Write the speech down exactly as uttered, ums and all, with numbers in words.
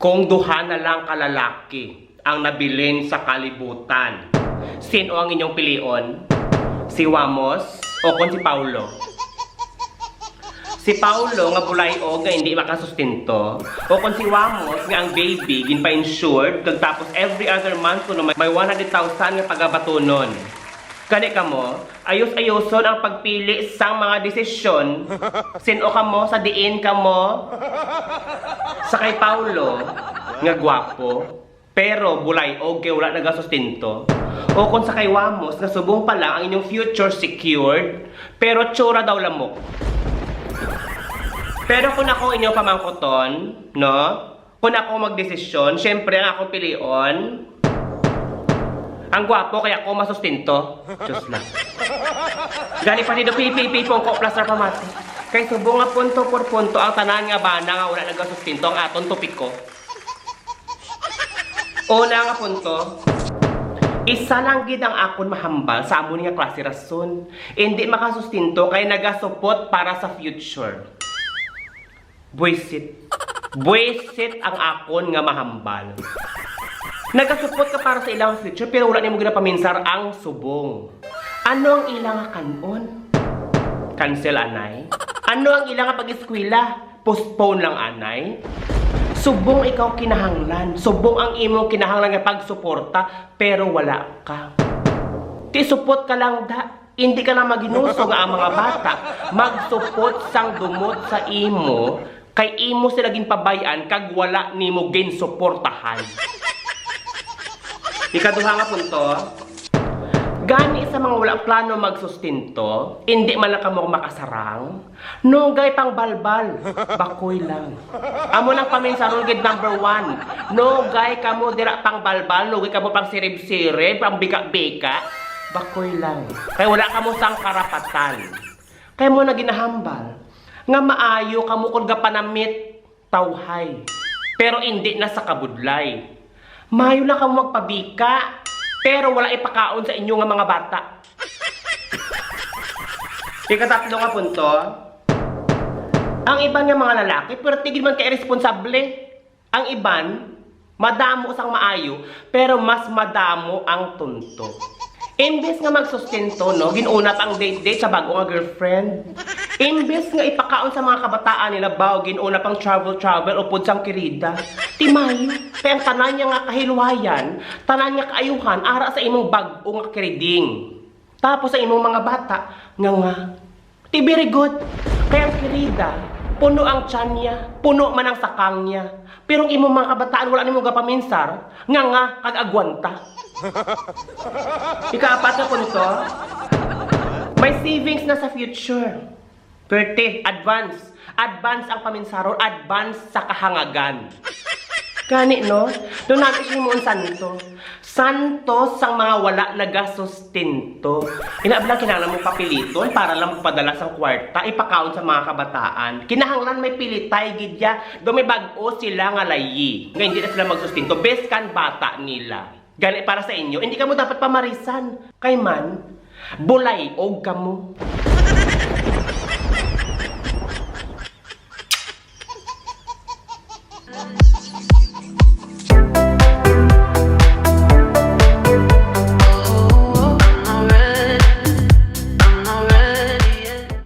Kung duha na lang ka lalaki ang nabilin sa kalibutan, sin-o ang inyong pilion? Si Wamos o kon si Paulo? Si Paulo nga bulayo nga hindi makasustento, o kon si Wamos nga ang baby ginpa-insured, kag tapos every other month kuno may, may one hundred thousand nga pagabatunon. Kani kamo, ayos-ayoson ang pagpili sang mga desisyon. Sin-o kamo sa diin kamo? Sa kay Paulo, nga gwapo, pero bulay-og kay wala nagasustento. O kung sa kay Wamos, nga subong pa lang ang inyong future secured, pero tsura daw lamok. Pero kung ako inyong pamangkoton, no? Kung ako magdesisyon, syempre ang akong pilion, ang gwapo kay ako masustento. Diyos lang. Gani pa dito, pipi, pipi, pungko, plastar, pamati. Kay subong nga punto por punto ang tanan nga bana nga wala nagasustento ang aton topiko. Una nga punto, isa lang gid ang akon mahambal sa amo ni nga klase rason. Hindi makasustento kay nagasupot para sa future. Buisit. Buisit ang akon nga mahambal. Nagasupot ka para sa ilang future, pero wala nimo ginapaminsar ang subong. Ano ang ila nga kan-on? Cancel, anay? Ano ang ila nga pag-eskwela? Postpone lang, anay? Subong ikaw kinahanglan. Subong ang imong kinahanglan nga pagsuporta, pero wala ka. Ti supot ka lang da. Hindi ka lang maghinuso nga ang mga bata magsupot sang dumot sa imo, kay imo sila ginpabay-an kag wala nimo ginsuportahan. Ikaduha nga punto, gani sa mga wala plano magsustento, hindi man lang kamo makasarang, nugay pangbalbal, bakoy lang. Amo nang paminsaron gid number one. Nugay kamo dira pangbalbal, nugay kamo pang sirib-sirib, pang bika-bika. Bakoy lang. Kay wala kamo sang karapatan. Kay mo na ginahambal nga maayo kamo kon gapanamit tawhay, pero indi na sa kabudlay. Maayo na kamo magpabika, pero wala ipakaon sa inyo nga mga bata. Ikatatlo nga punto, ang iban nga mga lalaki, perti gid man ka iresponsable. Ang iban, madamo sang maayo, pero mas madamo ang tunto. Imbes nga magsustento, no, gin-una pang date-date sa bag-o nga girlfriend. Imbes nga ipakaon sa mga kabataan nila, baw, gin-una pang travel-travel upod sang kirida. Ti maayo, kay ang tanan niya nga kahilwayan, tanan nga kaayuhan, ara sa imong bag-o nga kiriding. Tapos ang imong mga bata, nga nga. Ti very good. Kay ang kirida, puno ang tiyan niya, puno man ang sakang niya. Pero ang imong mga kabataan, wala nimo gapaminsar, nga nga, kag agwanta. Ikaapat na punto, may savings na sa future. Perte, advance. Advance ang paminsaron, advance sa kahangagan. Gani, no? Doon natin siya himuon santo. Santo sang mga wala nagasustento. Ina, abla, kinahanglan mo papiliton para lang magpadala sang kwarta, ipakaon sa mga kabataan. Kinahanglan may pilitay gid ya. Do may bag-o sila nga layi. Nga hindi na sila magsustento. Bes kan bata nila. Gani para sa inyo, hindi kamo dapat pamarisan. Kay man, bulay-og kamo.